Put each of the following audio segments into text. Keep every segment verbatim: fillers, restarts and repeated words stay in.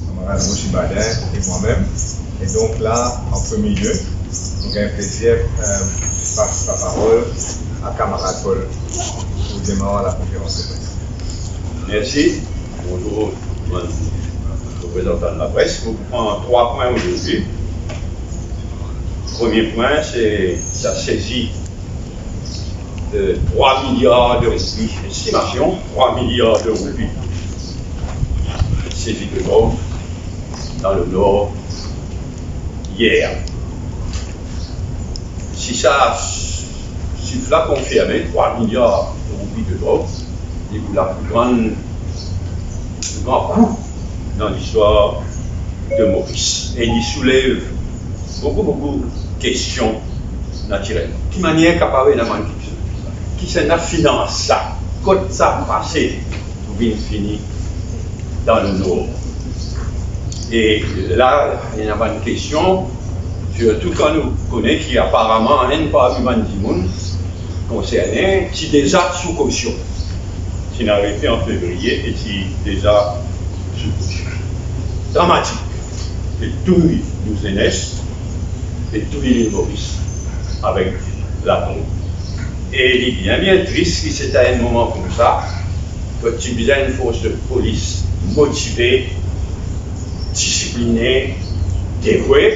kamarad Roger Baudin e mwa mem. E donk la, an premie lie, nou gagn plezir, euh, pas laparol a kamarad Paul pou demar lakonferans de pres. Mersi. Bonzour, bann reprezantan lapres. Nou pou pran trwa pwin ozordi. Premie pwin, se sa sezi de trwa miliar de roupi, estimasion trwa miliar de roupi, sezi de drog dan le Nor yer. Si sa sif la konfirme, trwa miliar de roupi de drog, li pou lapli gran, pli gran kou dan listwar de Moris. E li soulev boukou, boukou kestion, natirelman. Ki manier kapav ena bann kiksoz? Kisannla finans sa? Kot sa pase pou vinn fini dan le Nor? E la, ena bann kestion, sirtou kan nou kone ki aparaman enn parmi bann dimoun konserne ti deza sou kosion. Ti inn arete an fevriye e ti deza sou kosion. Dramatik. Pe touy nou zenes, pe touy Lil Moris avek ladrog. E li bien, bien tris ki se a enn moman koumsa, kot ti bizin enn fors de polis motive, disipline, devoue.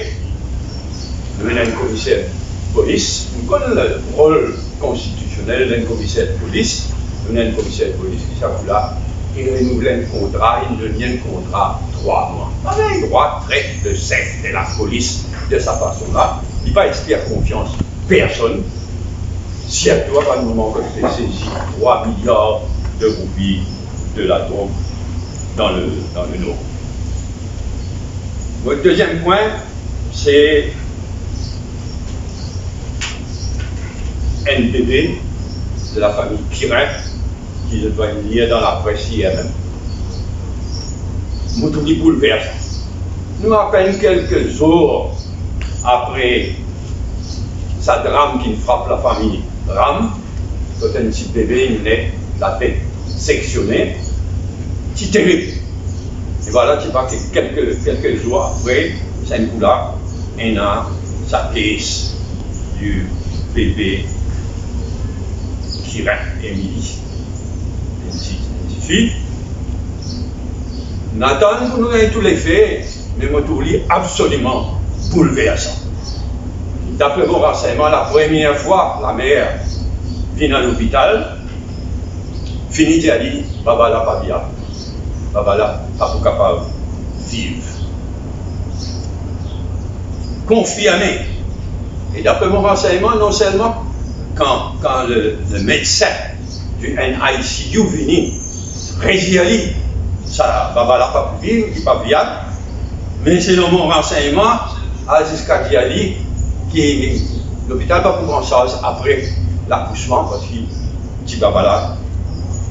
Nou ena enn komiser polis, nou konn lerol konstitisionel enn komiser polis, nou ena enn komiser polis ki sa pou la, inn renouvle enn kontra, inn donn li enn kontra trwa mwa. Pa gagn drwa tret le sef de lapolis de sa fason la, li pa inspir konfians personn, sirtou a bann moman kot pe sezi trwa miliar de roupi de ladrog dan le, dan le Nor. Mo deziem pwin, se enn bebe de lafami Pirin ki zot inn lir dan lapres yer mem. Mo trouv li boulversan. Nou apenn kelke zour apre sa dram ki frap lafami Ram, kot enn ti bebe inn ne, latet seksione, ti terib. E vwala, ti pa ki kelke, kelke zour apre, sa enn kou la, ena sa dees di bebe Pirin, Emily, enn ti, enn tifi. Nou atann pou nou gagn tou lefe, me mo trouv li absoliman boulversan. Dapre mo ransegnman, lapremier fwa lamer vinn a lopital, fini dir li, baba la pa viab, baba la pa pou kapav viv. Konfirme. E dapre mo ransegnman, non selman kan, kan le, le medsin di enn I C U vini, redir li, sa baba la pa pou viv, li pa viab, me selon mo ransegnman, al ziska dir li ki lopital pa pou pran sarz apre lakousman, parski ti baba la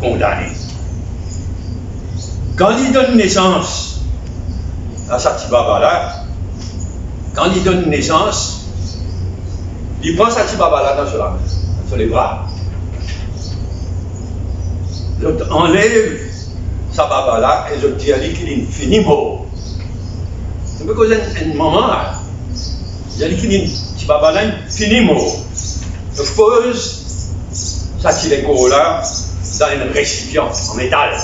kondane. Kan li donn nesans a sa ti baba la, kan li donn nesans, li pran sa ti baba la dan so lame, dan so lebra. Zot anlev sa baba la e zot dir li ki li fini mor. Nou pe koz enn, enn mama la, dir li ki li, ti baba la fini mor. Zot poz sa ti lekor la dan enn resipian an metal.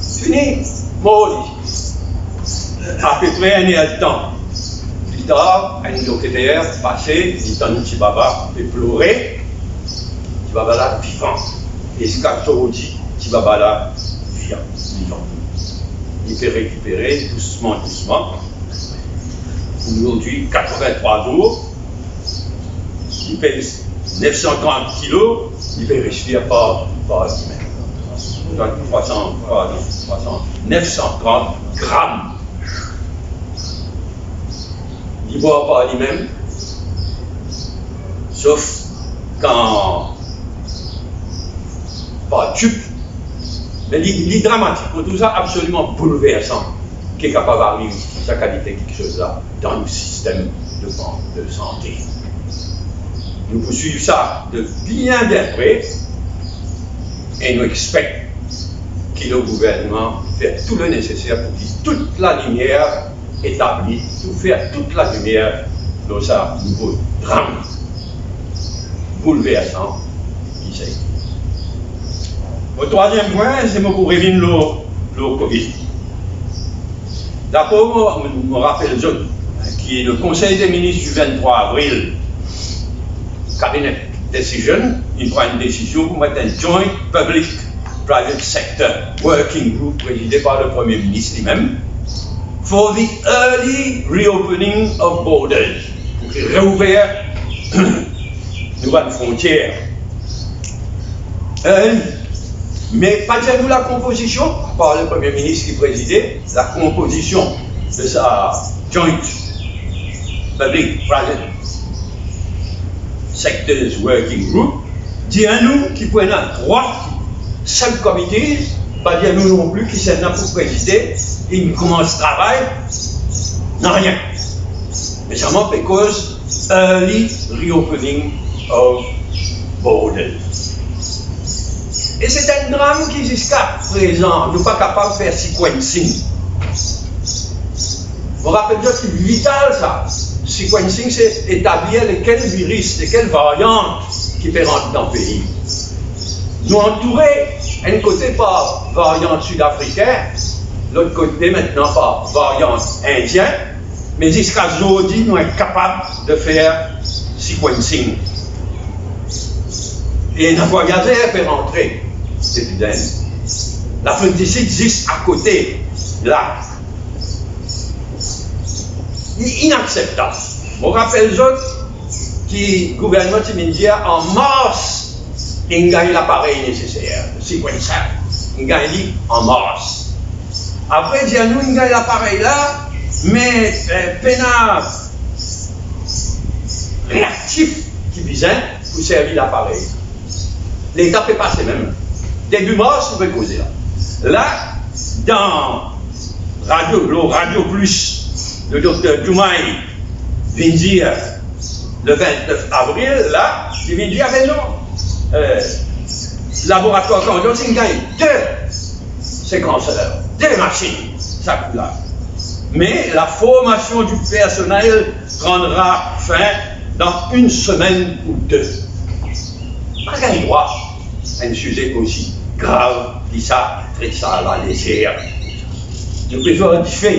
Fini mor li. Apepre enn er-de-tan pli tar, enn dokter pase, li tann ti baba pe plore. Ti baba la vivan. E ziska zordi, ti baba la vivan. Li pe rekipere dousman, dousman. Ozordi, katrevintrwa zour, li pez nef san trant kilo, li pe respir par, par limem. Donk, trwa san, pardon, trwa san, nef san trant gram. Li bwar par limem, sof kan par tib. Me li, li dramatik. Mo trouv sa absoliman boulversan ki kapav ariv sa kalite kiksoz la dan nou sistem de, de sante. Nou pou swiv sa de bien, bien pre e nou expek ki nou gouvernman fer tou le neseser pou ki tou lalimier etabli, pou fer tou lalimier lor sa nouvo dram boulversan ki se. Mo trwaziem pwin, se mo pou revinn lor, lor Covid. Dabor, mo, mo rapel zot ki le Conseil des ministres du vingt-trois avril, cabinet decision, inn pran enn desizion pou met enn joint public private sector working group, prezide par le Premie Minis limem, for the early reopening of borders, pou ki reouver nou bann frontier. Euh, me pa dir nou lakonpozision, apar le Premie Minis ki prezide, lakonpozision de sa joint public private sectors working group, dir nou ki pou ena trwa subcommittees, pa dir nou non pli ki sannla pou prezide, inn koumans travay, nanye. Me selman pe koz early reopening of borders. E se enn dram ki ziska prezan nou pa kapav fer sequencing. Mo rapel zot ki vital sa. Sequencing se etablir lekel viris, lekel variant ki pe rant dan pei. Nou antoure enn kote par variant sidafrikin, lot kote aster par variant indien, me ziska zordi nou inkapav de fer sequencing. E ena vwayazer pe rantre depi Lenn. Lafrik di Sid zis akote la. Li inakseptab. Mo rapel zot ki gouvernman ti vinn dir an mars inn gagn laparey neseser, sequencer, inn gagn li an mars. Apre dir nou inn gagn laparey la, me, eh, pena reaktif ki bizin pou servi laparey. Leta pe pase mem. Debi mars, nou pe koze la. La, dan radio, lor Radio Plus, le dokter Diomaye vinn dir, le vintnef avril, la, li vinn dir, "Ah ben non, eh, laboratwar Candiot inn gagn de sekwenser, de masinn, sa kou la. Me la formasion di personel prendra fin dan enn semenn ou de." Pa gagn drwa enn size osi grav ki sa, tret sa a la lezer. Nou pe zwe ar dife,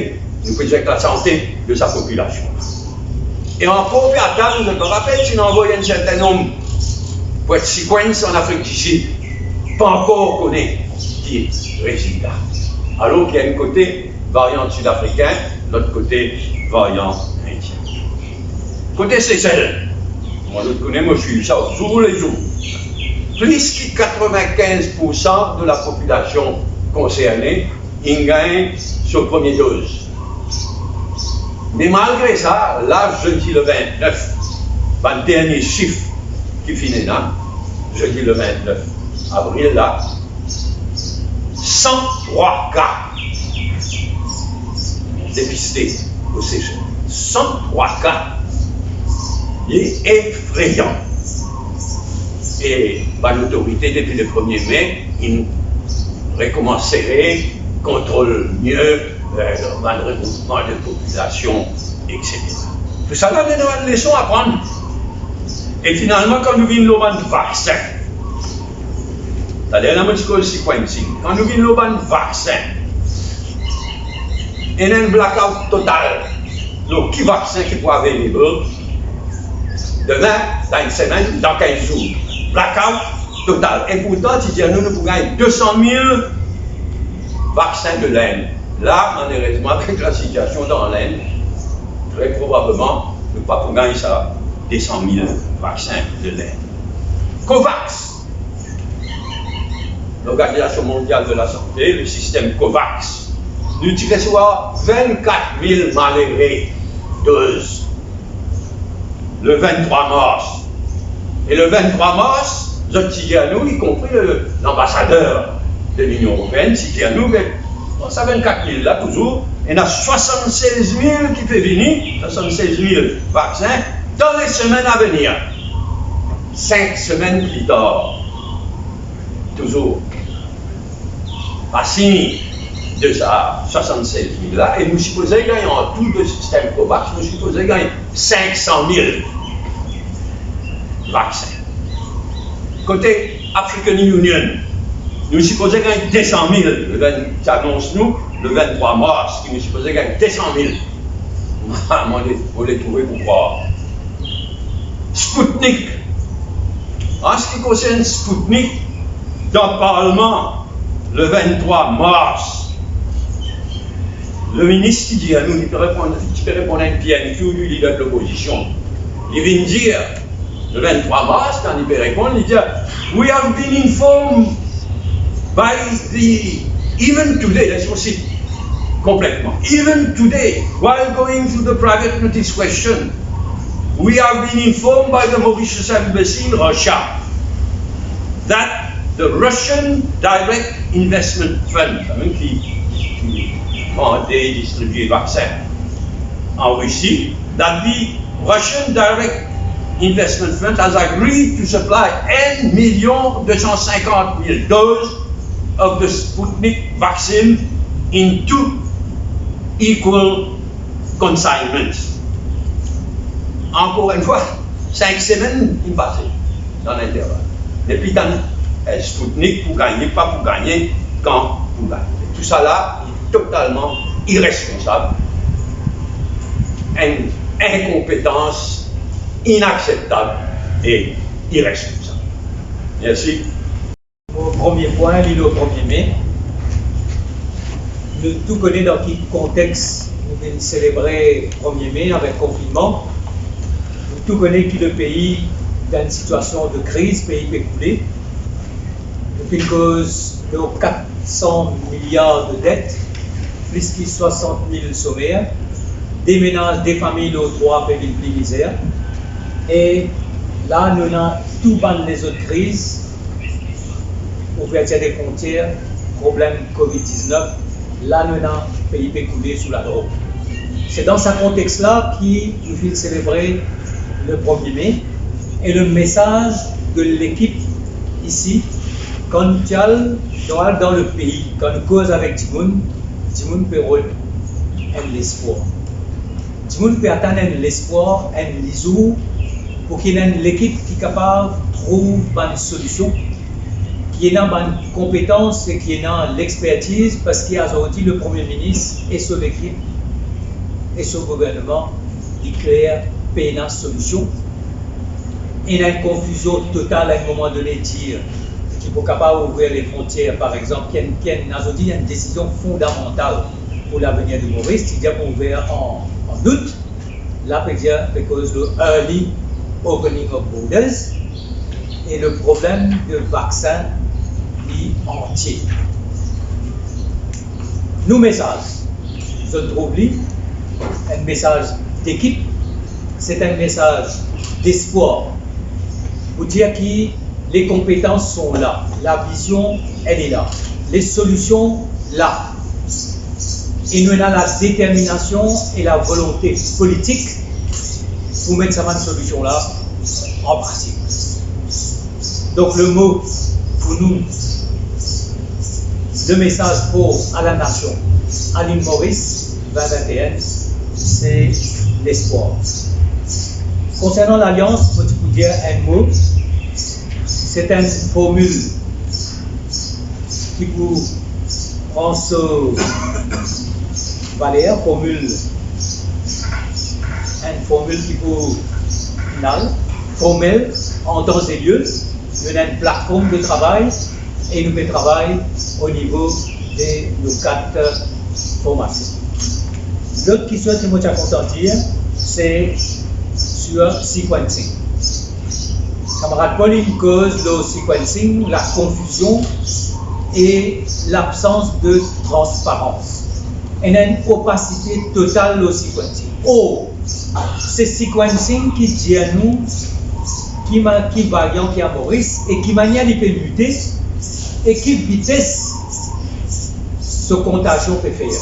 nou pe zwe ar lasante de sa popilasion. E ankor pe atann, nou pa rapel, si nou anvoy enn serten nom pou et sequence an Afrik di Sid, pa ankor kone ki rezilta. Alor ki enn kote variant sidafrikin, lot kote variant indien. Kote Sesel, mwa, zot kone, mo swiv sa zour le zour. Plis ki katrevinkinz poursan de lapopilasion konserne inn gagn so premie doz. Me malgre sa, la, zodi le vintnef, bann dernie sif ki finn ena, zodi le vintnef avril la, san trwa ka depiste o Sesel. San trwa ka. Li efreyan. E bann otorite, depi le premie me, inn rekoumans sere, kontrol mie, eh, bann regroupman de popilasion, etsetera. Tousala donn nou bann leson aprann. E finalman, kan nou vinn lor bann vaksin, taler la mo ti koz sequencing, kan nou vinn lor bann vaksin, ena enn blackout total lor ki vaksin ki pou available demin, dan enn semenn, dan kinz zour. Blackout total. E pourtan, ti dir nou, nou pou gagn de san mil vaksin de Lenn. La, malerezman, avek lasitiasion dan Lenn, tre probableman, nou pa pou gagn sa de san mil vaksin de Lenn. COVAX, Lorganizasion Mondial de Lasante, le sistem COVAX, nou ti resevwar vennkat mil malere doz le venntrwa mars. E le venntrwa mars, zot ti dir nou, ikonpri le, lanbasader de Linion Eropeenn, ti dir nou, me dan sa vennkat mil la, touzour, ena swasannsez mil ki pe vini, swasannsez mil vaksin, dan le semenn avenir. Sink semenn pli tar, touzour, Asini de sa swasannsez mil la, e nou sipoze gagn an tou de sistem COVAX, nou sipoze gagn sink san mil vaksin. Kote African Union, nou sipoze gagn de san mil, le vin, ti anons nou le vinn-trwa mars ki nou sipoze gagn de san mil. Mo, mo le, mo le trouve pou krwar. Sputnik. An se ki konsern Sputnik, dan Parlman, le vinn-trwa mars, le minis ti dir nou, li pe reponn, ti pe reponn enn PMQ, li, lider de lopozision. Li vinn dir, le vinn-trwa mars, kan li pe reponn, li dir, "We have been informed by the, even today," les osi konpletman, "even today, while going through the private notice question, we have been informed by the Mauritius Embassy in Russia that the Russian Direct Investment Fund," sa mem ki, ki vande, distribie vaksin an Risi, "that the Russian Direct Investment Fund has agreed to supply enn milion de san sinkant mil dose of the Sputnik vaccine in two equal consignments." Ankor enn fwa, sink semenn inn pase dan linterval. Depi tann, eh, Sputnik pou gagne, pa pou gagne, kan pou gagne. Tousala li totalman iresponsab, enn inkonpetans inakseptab e iresponsab. Mersi. Mo premie pwin, li le premie me. Nou tou kone dan ki kontex nou vinn selebre premie me avek konfinnman. Nou tou kone ki le pei dan enn sitiasion de kriz, pei pe koule. Nou finn koz de kat san miliar de det, plis ki swasant mil somer, de menaz, de fami lor trwa pe vinn pli mizer. E la nou ena tou bann lezot kriz, ouvertir de frontier, problem covid diznef, la nou ena pei pe koule sou ladrog. Se dan sa kontex la ki nou finn selebre le premie me, e le mesaz de lekip isi, kan nou ti al, nou al dan le pei, kan nou koz avek dimoun, dimoun pe rod enn lespwar. Dimoun pe atann enn lespwar, enn lizour, pou ki ena enn lekip ki kapav trouv bann solision, ki ena bann konpetans e ki ena lexpertiz, parski azordi le Premie Minis e so lekip e so gouvernman, li kler pena solision. Ena enn konfizion total a enn moman done, dir ki pou kapav ouvrir lefrontier, par exanp, ki enn, ki enn, azordi, enn desizion fondamantal pou lavenir de Moris, ti dir pou ouver an, an out, la pe dir, pe koz lor early opening of borders, e le problem de vaksin li antie. Nou mesaz, zot trouv li, enn mesaz dekip, se enn mesaz despwar, pou dir ki les compétences sont là, la vision, elle est là, les solutions là. E nou ena la determinasion e la volonte politik pou met sa bann solision la an pratik. Donk, le mo pou nou, le mesaz for a la nasion, a Lil Moris, vin vin e enn, se lespwar. Konsernan lalians, mo ti pou dir enn mo, se enn formil ki pou pran so valer, formil, enn formil ki pou final, formel, an tan e lie, nou ena enn platform de travay e nou pe travay o nivo de nou kat formasion. Lot kistion ki mo ti a kontan dir, se sur sequencing. Kamarad Paul inn koz lor sequencing, la konfizion e labsans de transparans. Ena enn opasite total lor sequencing. Or, se sequencing ki dir nou ki ma-, ki varian ki a Moris e ki manier li pe mite e ki vites so kontazion pe fer.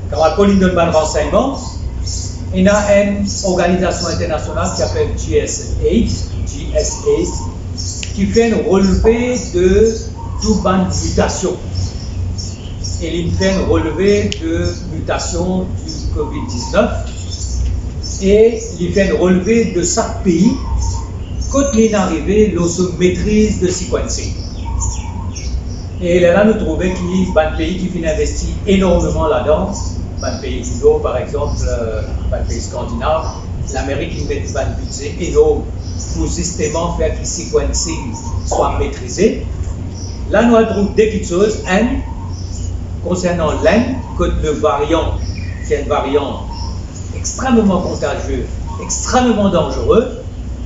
Kamarad Paul inn donn bann ransegnman, ena enn organizasion internasional ki apel G S H, G S H, ki fer enn relve de tou bann mitasion. E li fer enn releve de mutasion di covid diznef e li fer enn releve de sak pei kot li inn arive lor so metriz de sequencing. E lerla nou trouve ki bann pei ki finn investi enormeman ladan, bann pei di Nor, par exanp, euh, bann pei skandinav, Lamerik inn met bann bidze enorm pou zisteman fer ki sequencing swa metrize. La nou al trouv de kiksoz. Enn, konsernan Lenn, kot le varian, ki enn varian extrememan kontazie, extrememan danzere,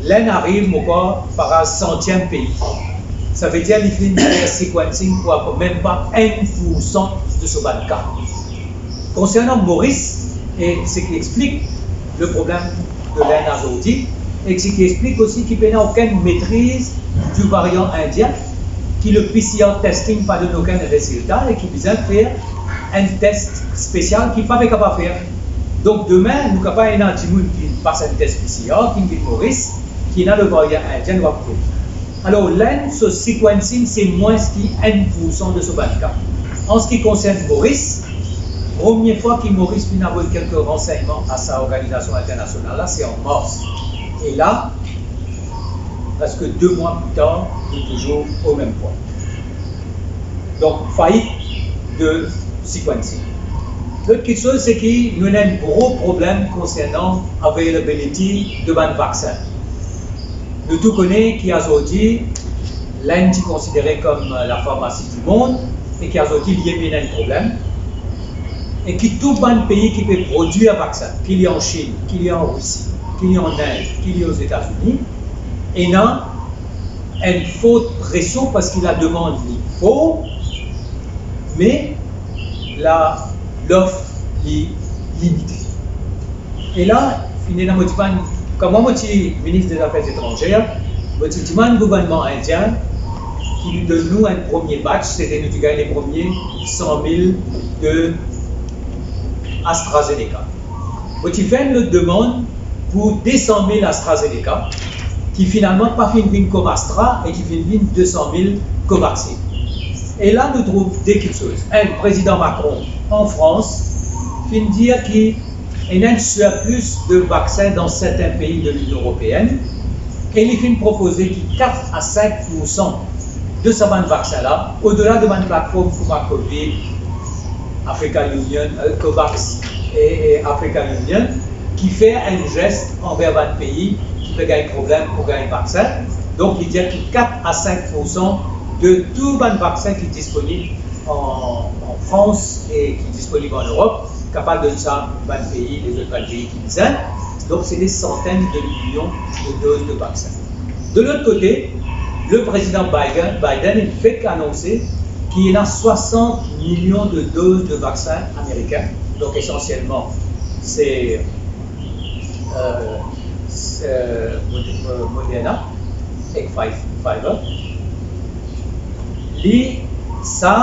Lenn ariv, mo krwar, par santiem pei. Savedir li finn fer sequencing pou apepre mem pa enn poursan de so bann ka. Konsernan Moris, e seki explik le problem de Lenn azordi, e seki explik osi ki pena okenn metriz di varian indien, ki le P C R testing pa donn okenn rezilta e ki bizin fer enn tes spesial ki pa pe kapav fer. Donk, demin, nou kapav ena dimoun ki pas enn tes P C R, ki vinn Moris, ki ena le varian indien, nou ap trouv. Alor, Lenn, so sequencing, se mwins ki enn poursan de so bann ka. An se ki konsern Moris, premie fwa ki Moris finn avoy kelke ransegnman a sa organizasion internasional la, se an mars. E la, preske de mwa pli tar, nou touzour o mem pwin. Donk, fayit de sequencing. Lot kiksoz, se ki nou ena enn gro problem konsernan availability de bann vaksin. Nou tou kone ki azordi, Lenn ti konsidere kom lafarmasi di mond e ki azordi li ena enn problem. E ki tou bann pei ki pe prodwir vaksin, ki li an Chinn, ki li an Risi, ki li an Ind, ki li Ozetazini, ena enn for presion parski lademann li for, me la, lof li limite. E la, finn ena mo dimann, kan mwa mo ti minis de zafer etranzer, mo ti dimann gouvernman indien ki li donn nou enn premie batch, sete nou ti gagn le premie san mil de AstraZeneca. Mo ti fer enn lot demann pou de san mil AstraZeneca, ki finalman pa finn vinn kom Astra e ki finn vinn de san mil Covaxin. E la nou trouv de kiksoz. Enn, prezidan Macron an Frans finn dir ki ena enn surplus de vaksin dan sertin pei de Linion Eropeenn e li finn propoze ki kat a sink poursan de sa bann vaksin la, odela de bann platform kouma Covid, African Union, euh, Covax e, e African Union, ki fer enn zes anver bann pei ki pe gagn problem pou gagn vaksin. Donk, li dir ki kat a sink poursan de tou bann vaksin ki disponib an, an Frans e ki disponib an Erop, kapav donn sa bann pei, lezot bann pei ki bizin. Donk, se de santenn de milion de doz de vaksin. De lot kote, le prezidan Biden, Biden, li fek anonse ki ena swasant milion de doz de vaksin amerikin. Donk, esansielman, se, euh, se, euh, Mod-, euh, Moderna ek Pfi-, Pfizer. Li, sa,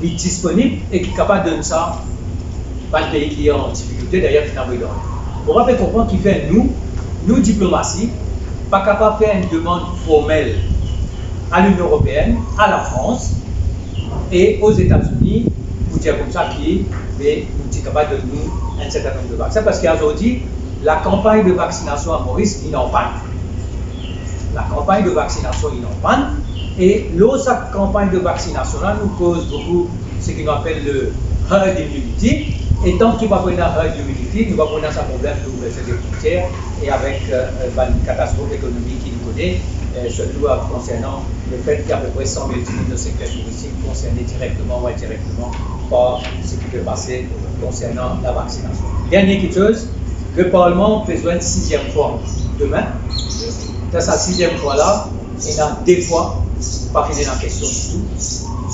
li disponib e ki kapav donn sa bann pei ki an difikilte, dayer ki ena bezoin. Mo pa pe konpran kifer nou, nou diplomasi, pa kapav fer enn demann formel a Linion Eropeenn, a Lafrans e Ozetazini pou dir koumsa ki, be, nou ti kapav donn nou enn sertin nonb de vaksin, parski azordi, lakanpagn de vaksinasion a Moris, li an pann. Lakanpagn de vaksinasion, li an pann. E lor sa kanpagn de vaksinasion la, nou koz boukou seki nou apel le herd immunity. E tan ki pa pou ena herd immunity, nou pa pou ena sa problem de louvertir de frontier e avek, euh, bann katastrof ekonomik ki nou kone, euh, sirtou, euh, konsernan lefet ki apepre san mil dimoun dan sekter touristik konserne direkteman ou indirekteman par seki pe pase konsernan lavaksinasion. Dernie kiksoz, le Parlman pe zwenn siziem fwa demin. Dan sa siziem fwa la, ena de fwa pa finn ena kestion ditou.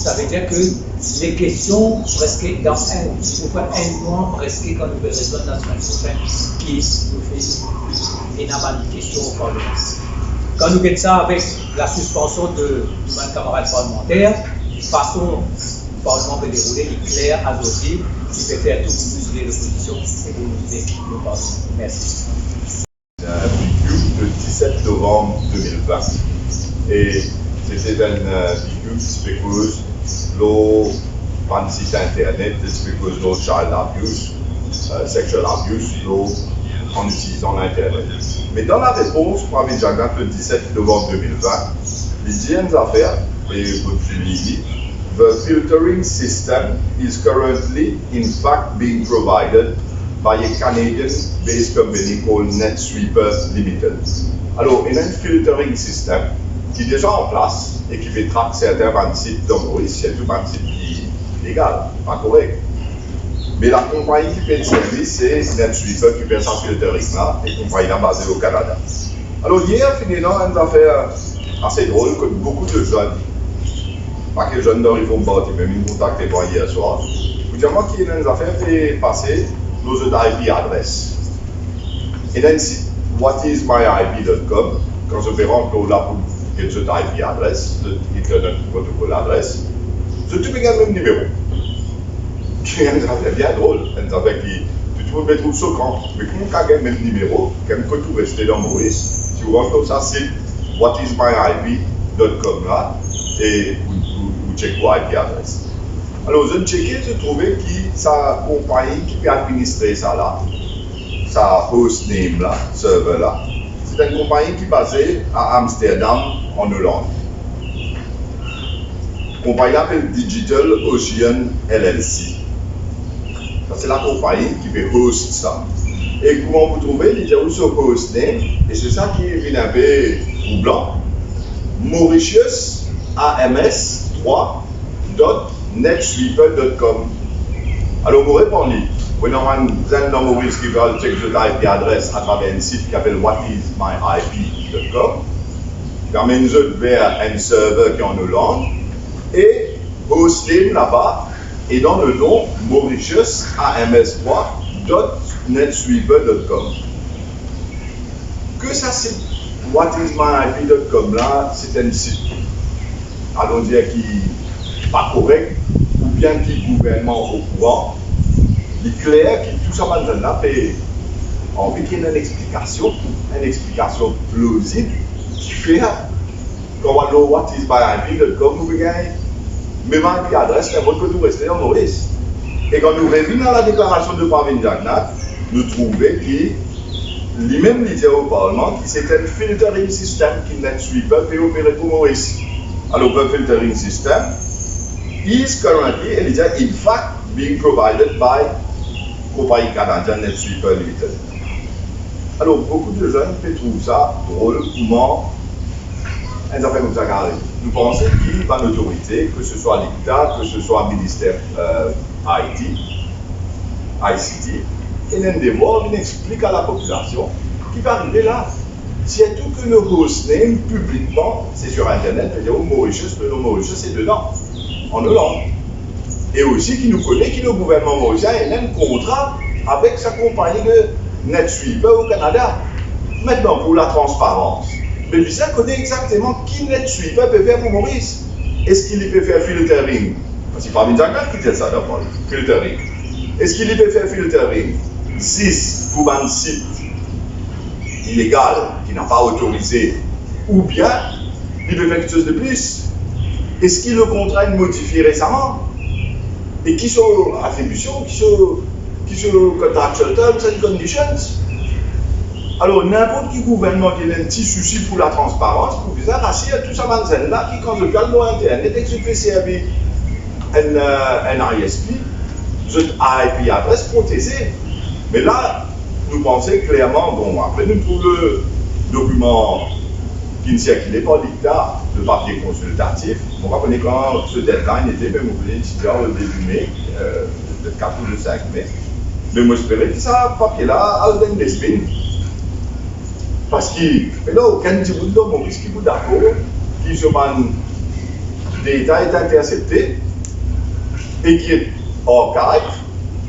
Savedir ke le kestion preske dan enn, pou fer enn mwa preske, kan nou pe rezwenn lasemenn prosenn, ki nou finn ena bann kestion o Parlman. Kan nou get sa avek la sispansion de, de bann kamarad parlmanter, fason Parlman pe deroule, li kler azordi, li pe fer tou pou nou zile lopozision e pou nou zile le Parlman. Mersi. Enn B Q de diset novam de mil vin. E sete enn, euh, B Q ki ti pe koz lor bann sit internet, zot ti pe koz lor child abuse, euh, sexual abuse, lor, an itilizan linternet. Me dan larepons Pravin Jagannath le diset novanm de mil vin, li dir enn zafer, e pou li, li, "The filtering system is currently, in fact, being provided by a Canadian-based company called NetSweeper Limited." Alor, ena enn filtering system ki deza an plas e ki pe trak sertin bann sit dan Moris, sirtou bann sit ki ilegal, pa korek. Me lakonpagni ki pe servi, se NetSweeper ki fer sa filtering la, e konpagni la baze o Kanada. Alor, yer finn ena enn zafer ase drol kot boukou de zenn, paket zenn dan Reform Party mem, inn kontakte mwa yer swar pou dir mwa ki ena enn zafer pe pase lor zot I P adres. Ena enn sit, what is my I P dot com, kan zot pe rant lor la pou get zot I P adres, zot Internet Protocol adres, zot tou pe gagn mem nimero. Ki enn zafer bien drol, enn zafer ki tou dimoun pe trouv sokan. Me kouma ou kapav gagn mem nimero, ki enn kot ou reste dan Moris, si ou rant lor sa sit, what is my I P dot com la, e ou, ou, ou check ou I P adres. Alor, zot tcheke, zot trouve ki sa konpagni ki pe administre sa la, sa hostname la, server la, se enn konpagni ki baze a Amsterdam, an Oland. Konpagni la apel Digital Ocean L L C. Sa se lakonpagni ki pe host sa. E kouma ou trouve, li dir ou so hostname, e se sa ki vinn inpe troublan, Mauritius A M S trwa dot netsweeper dot com. Alor, mo reponn li, ou ena bann zenn dan Moris ki pe al check zot I P adres atraver enn sit ki apel what is my I P dot com. Ki amenn zot ver enn server ki an Oland, e hostname laba ena le non Mauritius A M S trwa dot netsweeper dot com. Ki sa sit what is my I P dot com la, se enn sit, alon dir, ki pa korek, oubien ki gouvernman okouran, li kler ki tou sa bann zenn la pe anvi ki ena enn explikasion, enn explikasion plozib ki fer kan ou al lor what is my I P dot com, ou pe gagn mem I P adres ninport kot ou reste an Moris. E kan nou revinn a ladeklarasion de Pravin Jagannath, nou trouve ki limem li dir o parlman ki se enn filtering system ki NetSweeper pe opere pou Moris. Alor, the filtering system is currently, e li dir, in fact, being provided by konpagni kanadienn NetSweeper Limited. Alor, boukou de zenn pe trouv sa drol kouma enn zafer koumsa gagn arive. Nou panse ki bann otorite, ke se swa Leta, ke se swa minister, euh, I T, I C T, ena enn devwar vinn explik a lapopilasion ki pe arive la. Sirtou ke nou hostname piblikman, se sir internet, vedir Mauritius, le non Mauritius se dedan, an Oland. E osi ki nou kone ki le gouvernman morisien ena enn kontra avek sa konpagni de NetSweeper o Kanada. Aster, pou latransparans, me bizin kone exakteman ki NetSweeper pe fer pou Moris. Eski li pe fer filtering? Parski Pravin Jagannath ki dir sa dabor, filtering. Eski li pe fer filtering zis pou bann sit ilegal ki napa otorize, oubien li pe fer kiksoz de plis? Eski le kontra inn modifie resaman? E ki so atribision, ki so, ki so contractual terms and conditions? Alor, ninport ki gouvernman ki ena enn ti sousi pou latransparans, pou bizin rasir tou sa bann zenn la ki kan zot al lor internet ek zot pe servi enn, euh, enn I S P, zot I P adres proteze. Me la, nou panse klerman, bon, apre nou trouv le dokiman ki sirkile par Leta, le papie konsiltatif. Mo pa kone kan so deadline ete, me mo kone li ti dir o debi me, euh, le kat ou le sink me. Me mo espere ki sa papie la al dan enn desbin. Parski pena okenn dimoun dan Moris ki pou dakor ki so bann deta ete intersepte e ki ete archive,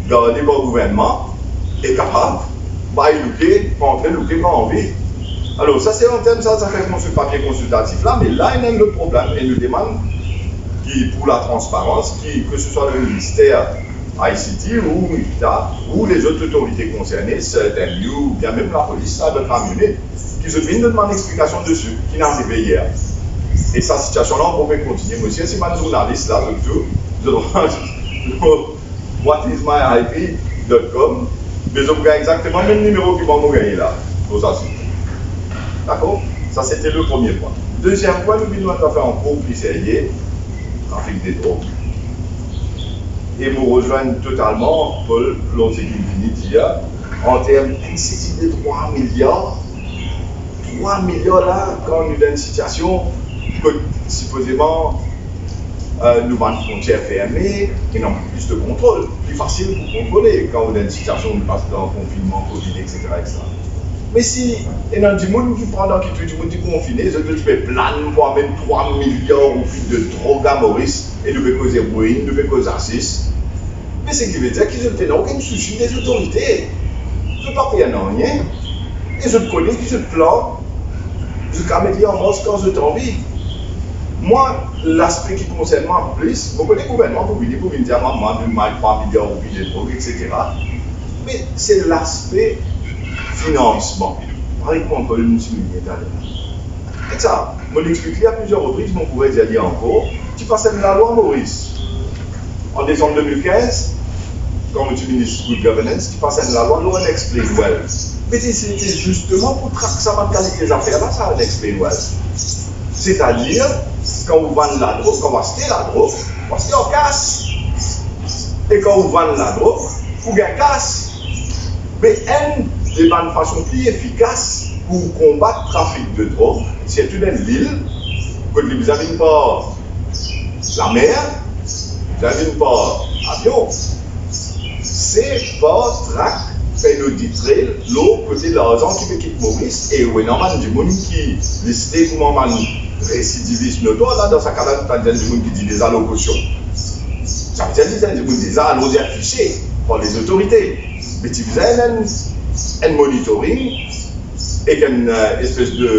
garde par gouvernman e kapav bay louke, antre louke kan anvi. Alor, sa se an term sa, zafer konsil-, papie konsiltatif la, me la ena enn lot problem e nou demann ki pou latransparans, ki, ke se swa le minister I C T ou Leta ou lezot otorite konserne, serten lieu, oubien mem lapolis, sa, dan Kamionet, ki zot vinn donn bann explikasion desi ki inn arive yer. E sa sitiasion la ankor pe kontinie. Mo sir si bann zournalis la, zot tou, zot What is my I P dot com, me zot pou gagn exakteman mem nimero ki mwa mo gagne la, lor sa sit. Dakor? Sa sete le premie pwin. Deziem pwin, nou vinn lor enn zafer ankor pli serye, trafik de drog. E mo rezwenn totalman Paul lor seki li fini dir, an term, enn seti de trwa miliar, trwa miliar la, kan nou dan enn sitiasion kot sipozeman, eh, nou bann frontier ferme, ena plis de kontrol, pli fasil pou kontrole kan ou dan enn sitiasion, ou pas dan konfinnman, covid, et cetera, et cetera. Me si ena dimoun ki, pandan ki tou dimoun ti konfine, zot, zot ti pe plann pou amenn trwa miliar roupi de drog a Moris, e nou pe koz eroin, nou pe koz hasis, me seki ve dir ki zot pena okenn sousi de zotorite. Zot pa fer nanye. E zot kone ki zot plan, zot kapav met li an mars kan zot anvi. Mwa, laspe ki konsern mwa plis, mo kone gouvernman pou vini, pou vinn dir, "Mwa, mwa, donn mwa trwa miliar roupi de drog, et cetera." Me se laspe finansman. Parey kouma Paul inn souligne taler. Ek sa, mo explik li a plizier repriz, mo pou redir li ankor, ti pas enn lalwa Moris. An desanm de mil kinz, kan mo ti minis Good Governance, ti pas enn lalwa lor Unexplained Wealth. Me ti, se ti zisteman pou trak sa bann kalite zafer la, sa Unexplained Wealth. Setadir, kan ou vann ladrog, kan ou aste ladrog, ou aste an kas. E kan ou vann ladrog, ou gagn kas. Me enn de bann fason pli efikas pou konbat trafik de drog, sirtou dan lil, kot li bizin vinn par lamer, bizin vinn par avion, se par trak, fer enn odit trail lor kote larzan ki pe kit Moris, e ou ena bann dimoun ki liste kouma bann residivis notwar la, dan sa ka la, nou tann enn dimoun ki dir deza lor kosion. Sa ve dir li enn dimoun deza, alor li afisie par lezotorite. Me ti bizin enn, enn monitoring ek enn, eh, espes de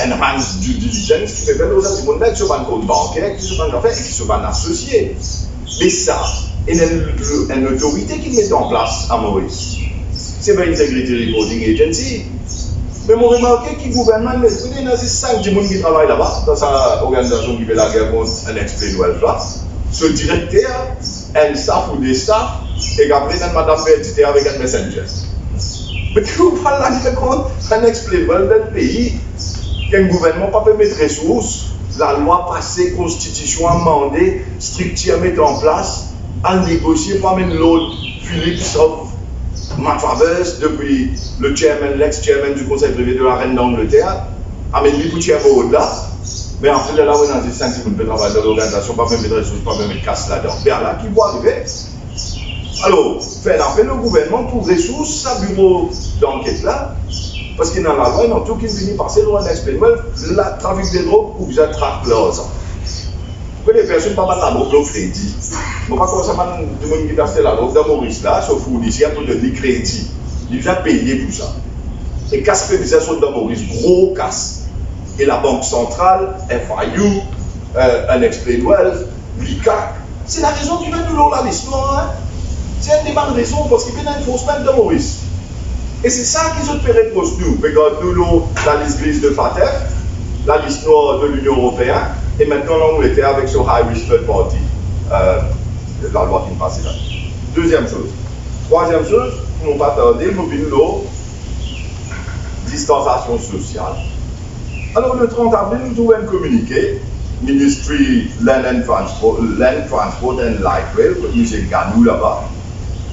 enhanced due diligence ki pe fer lor sa dimoun la, ki so bann kont banker, ki so bann zafer, ki so bann asosie. Me sa, ena enn, enn lotorite ki met an plas a Moris. Se pa Integrity Reporting Agency. Me mo remarke ki gouvernman, me ena zis sink dimoun ki travay laba, dan sa organizasion ki pe lager kont Unexplained Wealth la. So direkter, enn staff ou de staff, ek apre enn madam perditer avek enn messenger. Me ki ou pa lager kont Unexplained Wealth dan pei, ki enn gouvernman pa pe met resours, lalwa pase, konstitision amande, striktir met an plas, al negosie pou amenn lord Phillips of Matravers, depi le chairman, l'ex-chairman du Conseil privé de la Reine d'Angleterre, amenn li pou tir board la. Me apre lerla, ou ena zis sink dimoun pe travay dan lorganizasion, pa pe met resours, pa pe met kas ladan. Be ala ki pou arive. Alor, fer lapel o gouvernman pou resours sa biro danket la, parski ena lalwa, ena tou ki vini pase lor Unexplained Wealth, la trafik de drog, ou bizin trak larzan. Kone personn pa vann ladrog lor kredi. Mo pa krwar sa bann dimoun ki pe aste ladrog dan Moris la, so fourniser pou donn li kredi. Li bizin peye pou sa. E kas pe bizin sort dan Moris, gro kas. E Labank Santral, F I U, eh, Unexplained Wealth, Likak. Se larezon ki met nou lor lalis nwar, hein. Se enn de bann rezon, parski pena enforcement dan Moris. E se sa ki zot pe repros nou, pe gard nou lor lalis gris de FATF, lalis nwar de Linion Eropeen, e mintnan Langleter avek so high risk third party, eh, lalwa ki finn pase la. Deziem soz. Trwaziem soz, pou mo pa tarde, mo vinn lor distansasion sosial. Alor, le trant avril, nou trouv enn kominike, Ministry Land and Transport, Land Transport and Light Rail, kot misie Ganou laba,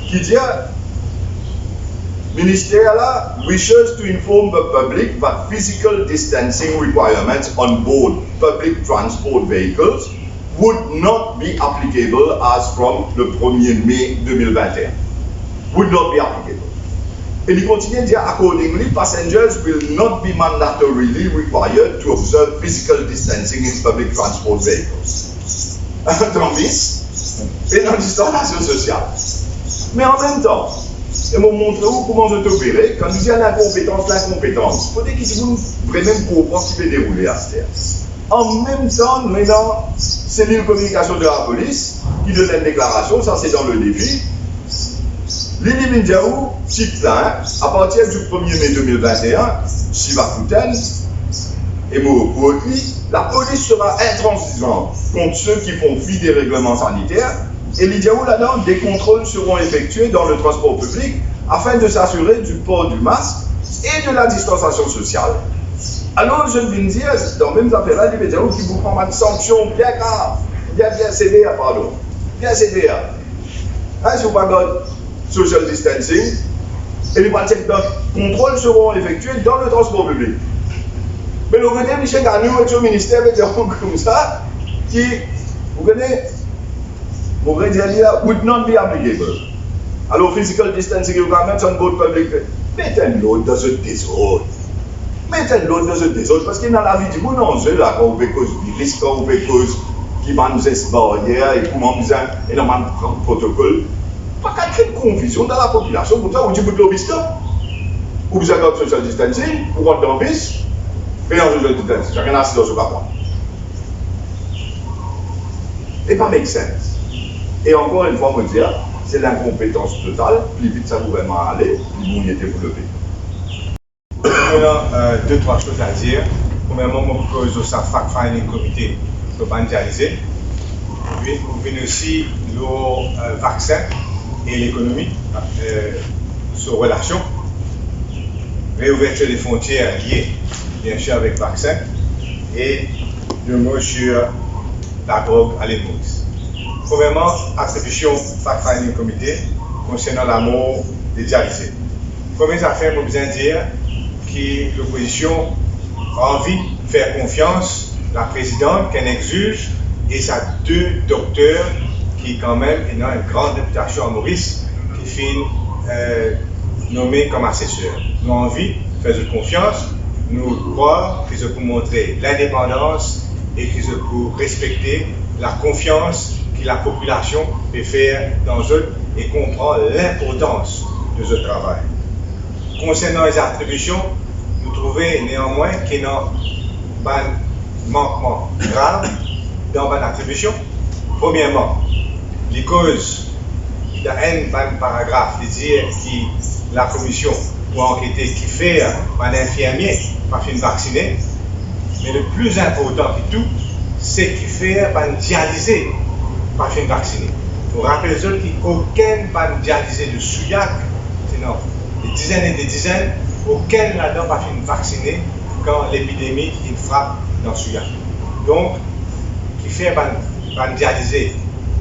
ki dir, minister la wishes to inform the public that physical distancing requirements on board public transport vehicles would not be applicable as from le premier mai deux mille vingt et un. Would not be applicable. E li kontigne dir, accordingly, passengers will not be mandatorily required to observe physical distancing in public transport vehicles. Tanbis, e dan distansasion sosial. Me anmemtan, e mo montre ou kouma zot opere, kan nou dir linkonpetans, linkonpetans, kote ki dimoun vremem konpran ki pe deroule aster. Anmemtan, nou ena selil kominikasion de lapolis ki donn enn deklarasion, sa se dan Le Défi. Li, li vinn dir ou, tit la, hein, à partir du premier mai deux mille vingt et un, Siva Kouten, e mo quote li, la police sera intransigeante contre ceux qui font fi des règlements sanitaires, E li dir ou ladan, des contrôles seront effectués dans le transport public afin de s'assurer du port du masque et de la distanciation sociale. Alor, zot vinn dir, dan mem zafer la, li pe dir ou ki pou pran bann sanksion bien grav, bien, bien sever, pardon, bien sever. Hein, si ou pa gard social distancing, e li pa check dan, contrôles seront effectués dans le transport public. Me lot kote, misie Gagnon ek so minister pe dir koumsa, ki, ou kone, mo pe dir li la, would not be applicable. Alor, physical distancing requirements on board public, met enn lord dan zot dezord. Met enn lord dan zot dezord, parski ena lavi dimoun an ze la, kan ou pe koz viris, kan ou pe koz ki bann zes baryer, e kouma bizin, ena bann protokol. Pa kapav kre konfizion dan lapopilasion koumsa, ou ti bout lor biskit. Ou bizin gard social distancing, ou rant dan bis, pe ena social distancing, sakenn asiz lor so kapon. E pa make sense. E ankor enn fwa, mo dir, se linkonpetans total, pli vit sa gouvernman ale, pli bon li ete pou le pei. Mo ena, euh, de trwa soz a dir. Premierman, mo pou koz lor sa fact-finding committee lor bann dialize. Epi, mo vinn osi lor, euh, vaksin e lekonomi, euh, so relasion. Reouvertir de frontier lie, bien sir, avek vaksin. E de mo sir ladrog a Lil Moris. Premierman, atribision fact-finding committee konsernan lamor de dialize. Premie zafer mo bizin dir ki lopozision anvi fer konfians laprezidant ki enn ex-ziz e sa de dokter ki kanmem ena enn gran repitasion a Moris, ki finn, euh, nome kom aseser. Nou anvi fer zot konfians, nou krwar ki zot pou montre lindepandans e ki zot pou respekte lakonfians ki lapopilasion pe fer dan zot e konpran linportans de zot travay. Konsernan zatribision, nou trouve neanmwin ki ena bann mankman grav dan bann atribision. Premierman, li koz, dan enn bann paragraf, li dir ki lakomision pou ankete kifer bann infirmie pa finn vaksine. Me le pli inportan ki tou, se kifer bann dialize pa finn vaksine. Mo rapel zot ki okenn bann dialize de Souillac, sinon de dizenn e de dizenn, okenn ladan pa finn vaksine kan lepidemi inn frap dan Souillac. Donk, kifer bann, bann dialize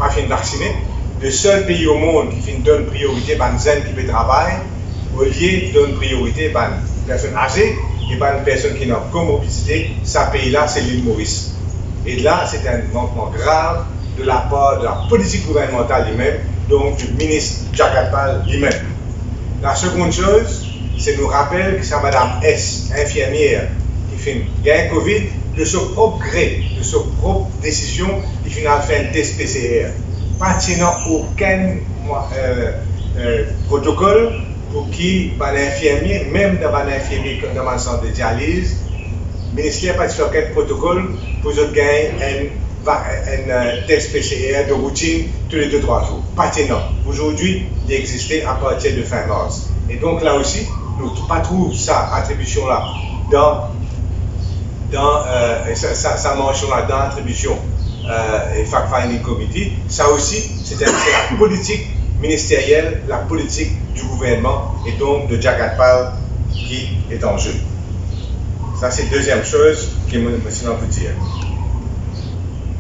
pa finn vaksine? Lesel pei omond ki finn donn priorite bann zenn ki pe travay, olie donn priorite bann personn aze e bann personn ki ena komorbidite, sa pei la se Lil Moris. E la, se enn mankman grav de lapar de lapolitik gouvernmantal limem, donk di minis Jayapal limem. Lasegonn soz, se nou rapel ki sa madam S, infirmier, ki finn gagn covid, de so prop gre, de so prop desizion, li finn al fer enn tes P C R. Pa ti ena okenn, euh, euh, protokol pou ki bann infirmie, mem dan bann infirmie, dan bann sant de dializ, minister pa ti fer okenn protokol pou zot gagn enn va-, enn, euh, tes P C R de routine tou le de trwa zour. Pa ti ena. Azordi, li existe apartir de fin mars. E donk, la osi, nou pa trouv sa atribision la dan, dan, euh, sa, sa, sa mansion la dan atribision, euh, e fact-finding committee. Sa osi, se enn, se lapolitik ministeriel, lapolitik di gouvernman e donk de Jayapal ki est en jeu. Sa se deziem soz ki mo, mo ti ena pou dir.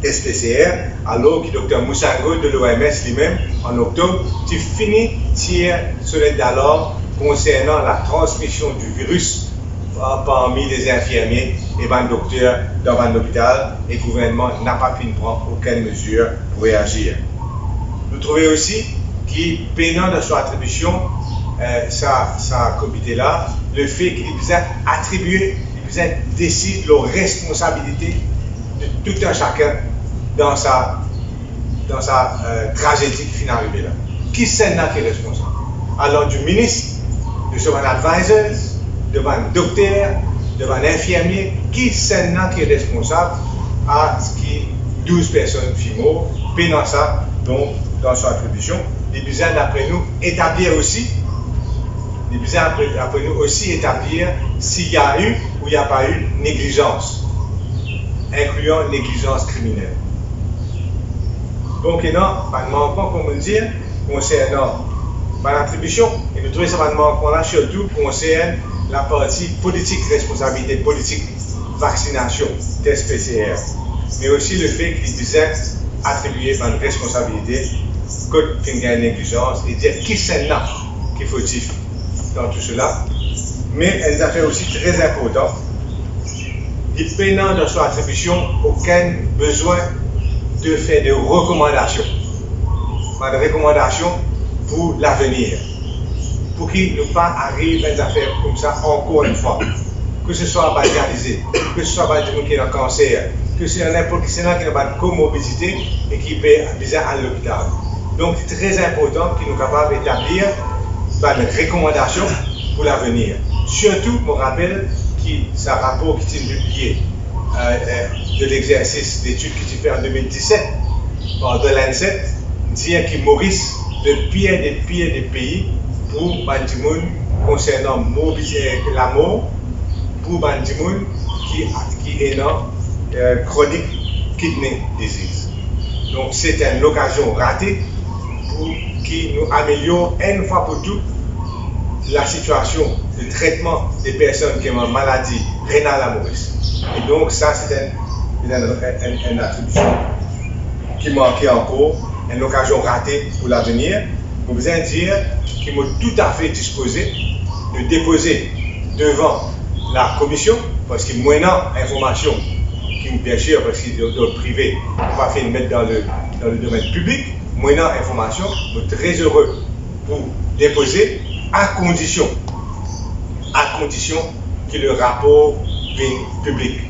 Tes P C R, alor ki dokter Moussango de l'O M S limem, an oktob, ti fini tir sonet dalarm konsernan latransmision di viris par-, parmi lezinfirmie e bann dokter dan bann lopital, e gouvernman napa finn pran okenn mezir pou reazir. Nou trouve osi ki pena dan so atribision, euh, sa, sa komite la, lefe ki li bizin atribie, li bizin desid lor responsabilite de tou enn sakenn dan sa, dan sa, euh, trazedi ki finn arive la. Kisannla ki responsab? Alor, di minis, de so bann advisors, de bann dokter, de bann infirmie, kisannla ki responsab a se ki douz personn finn mor? Pena sa, donk, dan so atribision, li bizin, dapre nou, etablir osi, li bizin, dapre, dapre nou osi, etablir si y a eu ou y a pas eu négligence, incluant négligence criminelle. Donk, ena bann mankman, kouma mo dir, konsernan bann atribision, e nou trouve sa bann mankman la sirtou konsern laparti politik, responsabilite politik, vaksinasion, tes P C R, me osi lefe ki li bizin atribie bann responsabilite kot finn gagn neglizans e dir kisannla ki fotif dan tou sela. Me enn zafer osi tre inportan, li pena dan so atribision okenn bizin de fer de rekomandasion, bann rekomandasion pou lavenir, pou ki nou pa ariv enn zafer koumsa ankor enn fwa, ke se swa bann dialize, ke se swa bann dimoun ki ena kanser, ke se ena ninport kisannla ki ena bann komorbidite e ki pe bizin al lopital. Donk, li tre inportan ki nou kapav etablir bann rekomandasion pou lavenir. Sirtou, mo rapel ki sa rapor ki ti pibliye, euh, euh, de lexersis detid ki ti fer an de mil diset par The Lancet, dir ki Moris le pir de pir de pei pou bann dimoun konsernan morbi-, eh, lamor, pou bann dimoun ki, ki ena, eh, chronic kidney disease. Donk, se enn lokazion rate pou ki nou amelior enn fwa pou tou lasitiasion de tretman de personn ki ena maladi renal a Moris. E donk, sa, se enn, enn, enn, enn atribision ki manke ankor, enn lokazion rate pou lavenir. Mo bizin dir ki mo toutafe dispoze de depoze devan lakomision, parski mo ena informasion ki, biensir, parski dan, dan prive, mo pa finn met dan le, dan le domenn piblik, mo ena informasion, mo tre ere pou depoze, a kondision, a kondision ki le rapor vinn piblik.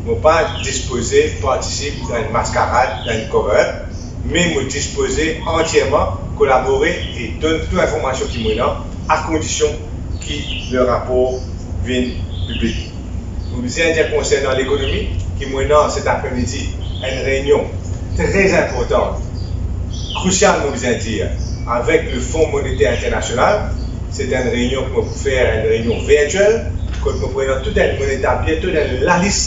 Mo pa dispoze partisip dan enn maskarad, dan enn cover-up, me mo dispoze antierman kolabore e donn tou informasion ki mo ena, a kondision ki le rapor vinn piblik. Mo bizin dir konsernan lekonomi ki mo ena set apremidi enn reynion tre inportan, krisial, mo bizin dir, avek le Fon Monete Internasional. Se enn reynion ki mo pou fer, enn reynion virtiel, kot mo pou ena tou enn, mo etablir tou enn lalis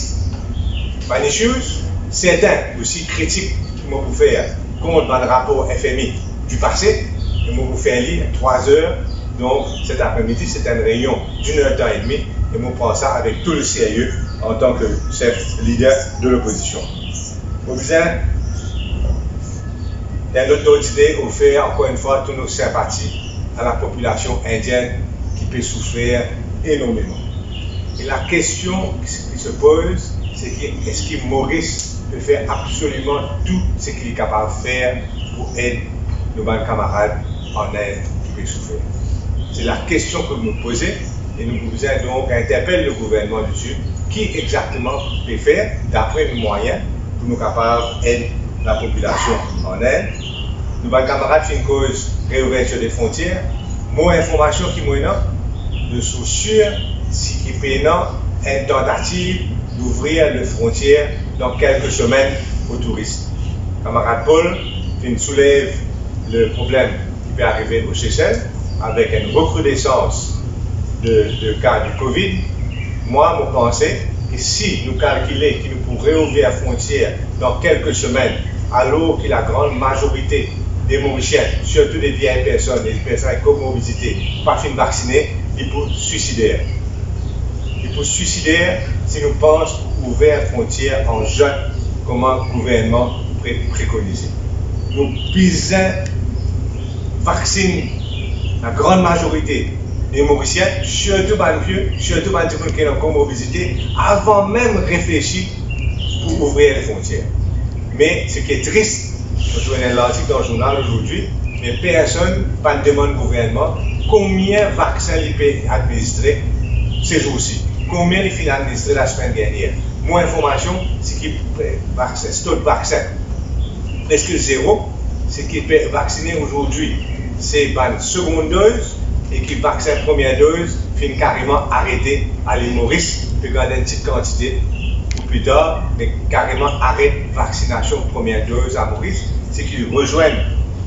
bann issues, sertin osi kritik ki mo pou fer kont bann rapor F M I di pase, e mo pou fer li trwa zer. Donk, set apremidi, se enn reynion dinn er tan edmi, e mo pran sa avek tou le serye antan ki sef lider de lopozision. Mo bizin, dan lot lord ide, ofer ankor enn fwa tou nou sinpati a lapopilasion indienn ki pe soufer enormeman. E lakestion ki se poz, se ki eski Moris pe fer absoliman tou seki li kapav fer pou ed nou bann kamarad an Ind ki pe soufer? Se lakestion ki nou poze, e nou bizin donk interpel le gouvernman desi, ki exakteman pe fer, dapre nou mwayin, pou nou kapav ed lapopilasion an Ind. Nou bann kamarad finn koz reouvertir de frontier. Mo informasion ki mo ena, nou sir seki pena enn tantativ louvrir le frontier dan kelke semenn o touris. Kamarad Paul finn soulev le problem ki pe arive o Sesel avek enn rekridesans de, de ka di Covid. Mwa, mo panse ki si nou kalkile ki nou pou reouver frontier dan kelke semenn, alor ki lagran mazorite de Morisien, sirtou de vieyi personn e de personn avek komorbidite, pa finn vaksine, li pou swisider. Li pou swisider si nou pans pou ouver frontier an zenn, kouma gouvernman pre-, prekonize. Nou bizin vaksin lagran mazorite de Morisien, sirtou bann vie, sirtou bann dimoun ki ena komorbidite, avan mem reflesi pou ouvrir le frontier. Me seki tris, mo trouv enn lartik dan zournal azordi, me personn pa demann gouvernman konbien vaksin li pe administre se zoursi, konbien li finn administre lasemenn dernier. Mo informasion, seki, eh, vaksin, stok vaksin preske zero. Seki pe vaksine azordi, se bann segond doz, e ki vaksin premie doz finn kareman arete a Lil Moris, pe gard enn ti kantite pou pli tar, me kareman aret vaksinasion premie doz a Moris, seki rezwenn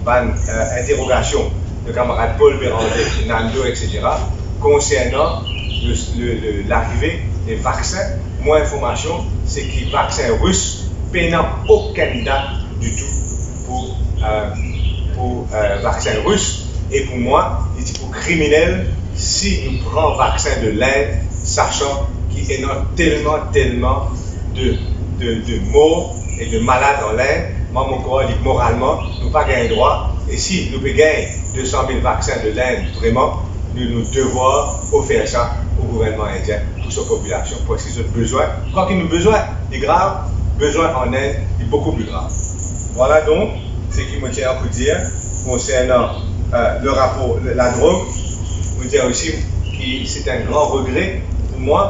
bann, eh, interogasion de kamarad Paul Béranger, Nando, et cetera, konsernan le, le, le, larive de vaksin. Mo informasion, seki vaksin ris pena okenn dat ditou pou euh, pou, euh, vaksin ris, e pou mwa, li ti pou kriminel si nou pran vaksin de Lind, sasan ki ena telman, telman de, de, de mor e de malad an Lind. Mwa, mo krwar li moralman, nou pa gagn drwa. E si nou pe gagn de san mil vaksin de Lind, vreman, nou, nou devwar ofer sa o gouvernman indien pou so popilasion, parski zot bezwin, kwaki nou bezwin, li grav, bezwin an Inn, li boukou pli grav. Vwala donk seki mo ti ena pou dir konsernan, euh, le rapor, le, ladrog. Mo dir osi ki se enn gran regre pou mwa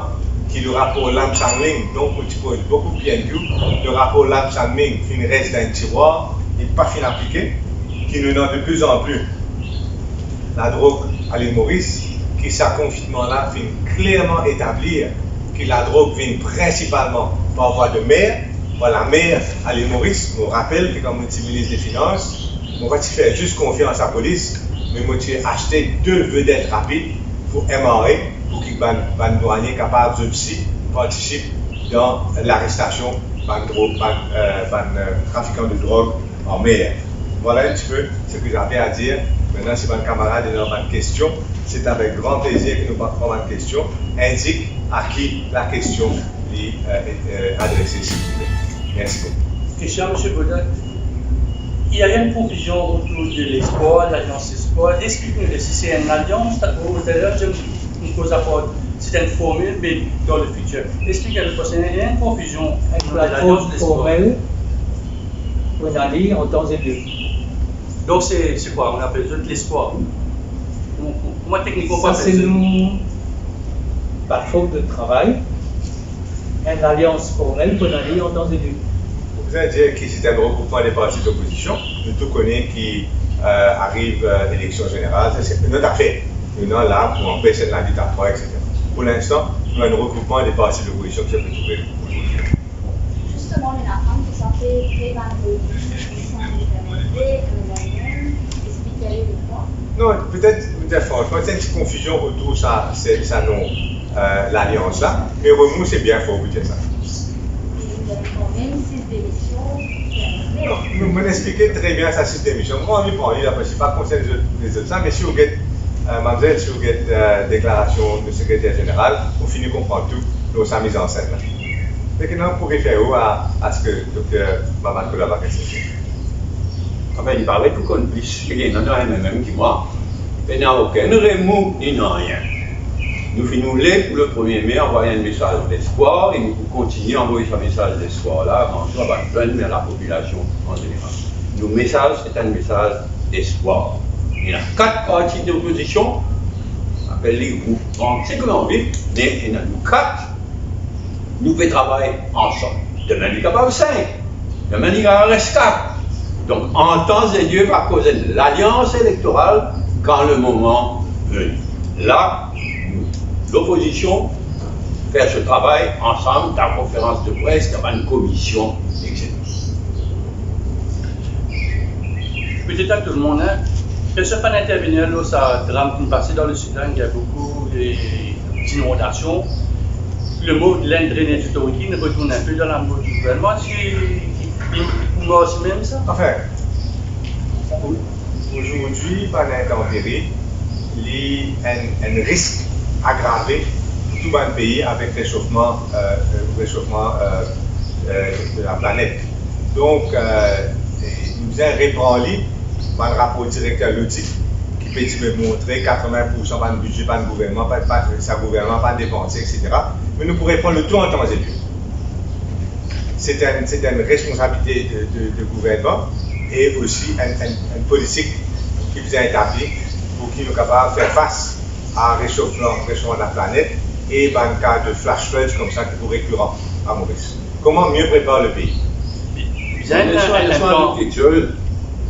ki le rapor Lam Sam Ling, donk mo ti poz boukou PNQ, le rapor Lam Sam Ling finn res dan enn tirwar, li pa finn aplike, ki nou ena de pli an pli ladrog a Lil Moris, ki sa konfinnman la finn klerman etablir ki ladrog vinn prinsipalman par vwa de mer, par lamer a Lil Moris. Mo rapel ki kan mo ti minis de finans, mo pa ti fer zis konfians a polis, me mo ti aste de vedet rapid pou M R A, pou ki bann, bann dwanye kapav zot osi partisip dan larestasion bann dro-, bann, euh, bann, euh, trafikan de drog an mer. Vwala enn tipe seki zave a dir. Mintnan, si bann kamarad ena bann kestion, se avek gran plezir ki nou va pran bann kestion. Indik a ki lakestion li, euh, euh, adrese, silvouple. Mersi boukou. Kestion a Misie Baudin. Il y a une confusion autour de l'espoir, l'alliance espoir. Explik nou si se enn alians, ou, ou, nou koz apar, se enn formil, me dan le fitir. Explik nou, parski il y a une confusion entre l'alliance et l'espoir. Une plateforme formelle pour aller en temps et lieu. Donc c'est, c'est quoi ? On appelle ça l'espoir. Kouma, kouma teknikman... Sa, se nou, par form de travay, enn alians formel pou ale an tan de Dieu. Pou bizin dir ki se enn regroupman de parti lopozision, nou tou kone ki, euh, ariv, euh, eleksion zeneral, sa se enn lot zafer. Nou la pou anpes enn lalit a trwa, et cetera. Pou linstan, nou enn regroupman de parti lopozision ki se pe trouve. Justement, mais la femme, tout ça fait très mal. Non, petet, petet, fransman, ti enn ti konfizion otour sa, se, sa nom, euh, lalians la. Me mo, se bien for pou dir sa. Non, nou, mo explike tre bien sa sis demision. Mo anvi pran li la, parski pa konsern lezot, lezot sa, me si ou get, euh, madmzel, si ou get, euh, deklarasion de sekreter zeneral, ou fini konpran tou lor sa mizansinn la. Me ki nou pou refer ou a, a seki dokter Mamadou Lamarre inn dir. Anfin, li paret ou konn plis ki li, non, non, mem ki mwa. Pena okenn remou ni nanye. Nou finn oule pou le premie me anvway enn mesaz lespwar e nou pou kontigne anvway sa mesaz lespwar la, avan tou, a bann zenn, me a lapopilasion an zeneral. Nou mesaz, se enn mesaz lespwar. Ena kat parti lopozision, apel li group, bann, seki nou anvi, me ena nou kat, nou pe travay ansam. Demin li kapav sink, demin li kapav res kat. Donk, an tan de Dieu, va koz enn lalians elektoral kan le moman vini. La, nou, lopozision, fer so travay ansam, dan konferans de pres, dan bann komision, et cetera. Petet a tou lemonn, hein, personn pa'nn intervenir lor sa dram ki pase dan le sid la, il y a beaucoup de, d'inondations. Le mot de Lind Drainage Authority retourn inpe dan labour di gouvernman, si, si, si, mem sa. Anfin, ozordi, bann intanperi, li enn, enn risk agrave pou tou bann pei avek resofman, euh, euh, resofman, euh, euh, de laplanet. Donk, euh, e nou bizin repran li, bann rapor direkter lodik ki pe dir, pe montre katrevin poursan bann bidze bann gouvernman, pa, pa, sa gouvernman pa depanse, et cetera. Me nou pou repran le tou an tan e lir. Se enn, se enn responsabilite de, de, de gouvernman e osi enn, enn, enn politik ki bizin etabli pou ki nou kapav fer fas a resofman, resofman laplanet e bann ka de flash floods koumsa ki pou rekiran a Moris. Kouma mie prepar le pei? Bizin enn, enn, enn plan. Kiksoz,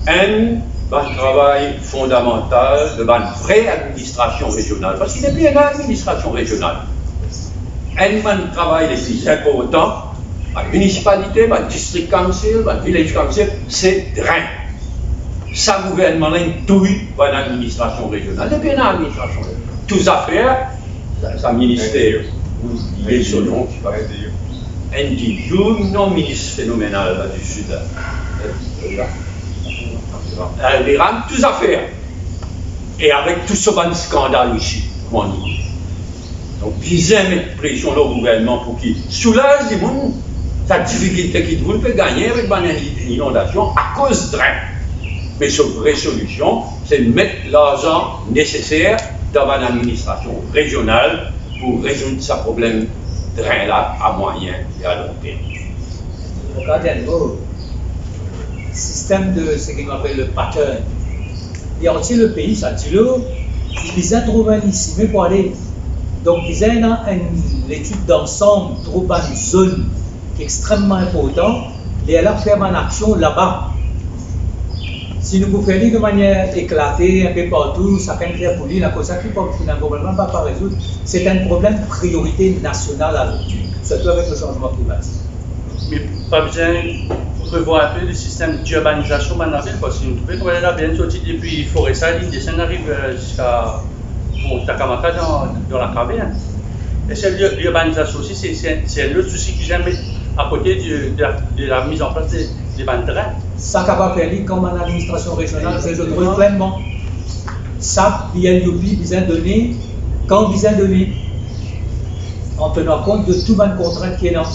enn bann travay fondamantal de bann vre administrasion rezional, parski depi ena administrasion rezional, enn bann travay le pli inportan, bann minisipalite, bann district council, bann village council, se drenn. Sa gouvernman la inn touy bann administrasion rezional. Depi ena administrasion rezional, tou zafer, sa, sa minister, ou bliye so nom, NDU, non, minis fenomenal la di Sid la. Euh, la. Eh, li rann tou zafer. E avek tou so bann skandal osi, kouma nou. Donk, bizin met presion lor gouvernman pou ki soulaz dimoun sa difikilte ki dimoun pe gagne avek bann in-, inondasion akoz drin. Me so vre solision, se met larzan neseser dan bann administrasion rezional pou rezoud sa problem drin la a mwayin e a long term. Mo gard enn mo, sistem de seki nou apel le pattern. Li antie lepei, sa dilo, li bizin trouv enn sime pou ale. Donk, bizin ena enn letid dansam, trouv bann zone ki extrememan inportan, lerla fer bann aksion laba. Si nou pou fer li de manier eklate, inpe partou, sakenn fer pou li, lakoz sa ki pou finn enn problem, pa, pa rezoud. Se enn problem priorite nasional azordi, sirtou avek le sanzman klimatik. Me pa bizin revwar inpe le sistem dirbanizasyon bann lavil, parski nou trouve nou ena lavil sorti depi Forestside, li desann ariv, eh, ziska, bon, Takamaka dan, dan lakavern. Eski lir-, lirbanizasyon osi, se, se, se enn lot sousi ki bizin met akote de, de la, de la miz an plas de, de bann drin? Sa kapav fer li kan bann administrasyon rezional fer zot rol klerman. Sa, B L U P bizin done, kan bizin done, an tenir kont de tou bann kontrint ki ena.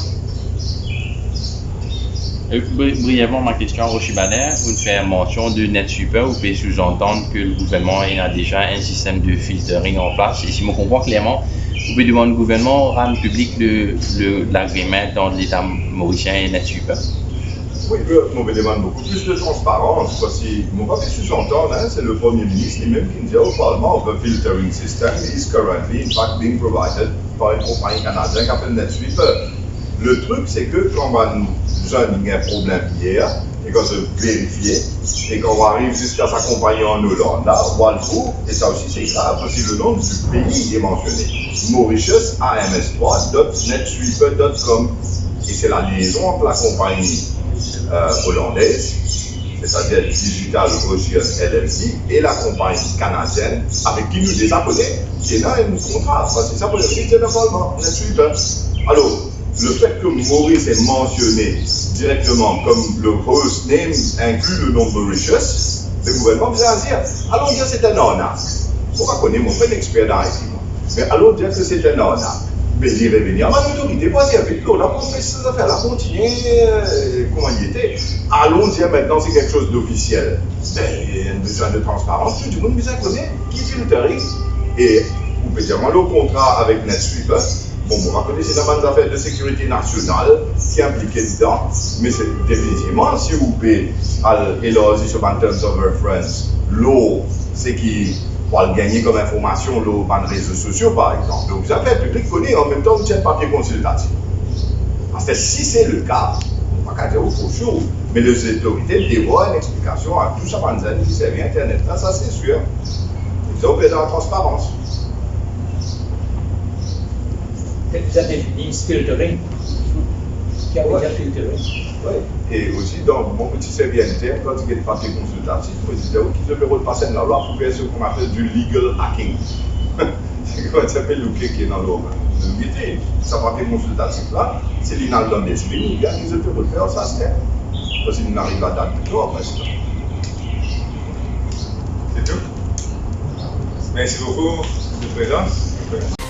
Euh, bri-, brièvement, ma question, Roshi Bader, ou fais mention de NetSweeper, ou peut sous-entendre que le gouvernement il a déjà un système de filtering en place. Et si je comprends clairement, ou peut demander au gouvernement de rendre public le, le, l'agrément entre l'État mauricien et NetSweeper. Wi, euh, mo pe demann boukou plis de transparans, parski mo pa pe sous-entendre, hein, se le Premie Minis limem ki dir o Parlman, on veut filtering system is currently, in fact, being provided par enn konpagni kanadien ki apel NetSweeper. Le trik, se ke kan bann zot inn gagn problem yer, e kan zot verifie, e kan ou ariv ziska sa konpagni an Oland la, ou al trouv, e sa osi se grav, parski le nom du pays est mentionné, Mauritius A M S trois dot netSweeper dot com. E se laliezon ant lakonpagni, euh, olandez, setadir Digital Ocean L L C, e lakonpagni kanadienn avek ki nou deza kone, ki ena enn kontra, parski sa pou ekziste normalman, NetSweeper. Alor, lefet ke Maurice est mentionné directement comme le host name, inclut le nom Mauritius, le gouvernman bizin dir, alon dir se enn arnak. Mo pa kone, mo pa enn exper dan I T, mwa. Me alon dir ke se enn arnak. Me li revini a bann lotorite pou aservi lor la pou fer sa zafer la kontinie, euh, kouma li ete. Alon dir aster se kiksoz dofisiel. Me, enn beswin de transparans, tou dimoun bizin kone ki filtering. E ou pe dir mwa, lor kontra avek NetSweeper, bon, mo pa kone si ena bann zafer de sekirite nasional ki inplike dedan, me se definitivman, si ou pe al elarzi so bann terms of reference lor seki ou al gagne kom informasion lor bann rezo sosio, par exanp. Donk, zafer piblik kone, an mem tan, ou ti enn papie konsiltatif. Parski si se leka, mo pa kapav dir ou for sure, me lezotorite devwar enn explikasion a tou sa bann zenn ki servi internet la, sa se sir. Li bizin fer dan latransparans. Ki bizin defini filtering. Ki bizin filtering. Wi. E osi, dan, mo ti servi enn term, kan ti get papie konsiltatif, mo ti dir, wi, ki zot pe rod pas enn lalwa pou fer seki nou apel du legal hacking. Se kouma ti apel louke ki ena lor, louke, sa papie konsiltatif la, si li ena dan lespri, oubien ki zot pe rod fer sa aster. Parski nou ariv ladat tou, apre sa. Se tou. Mersi boukou, Misie Prezidan.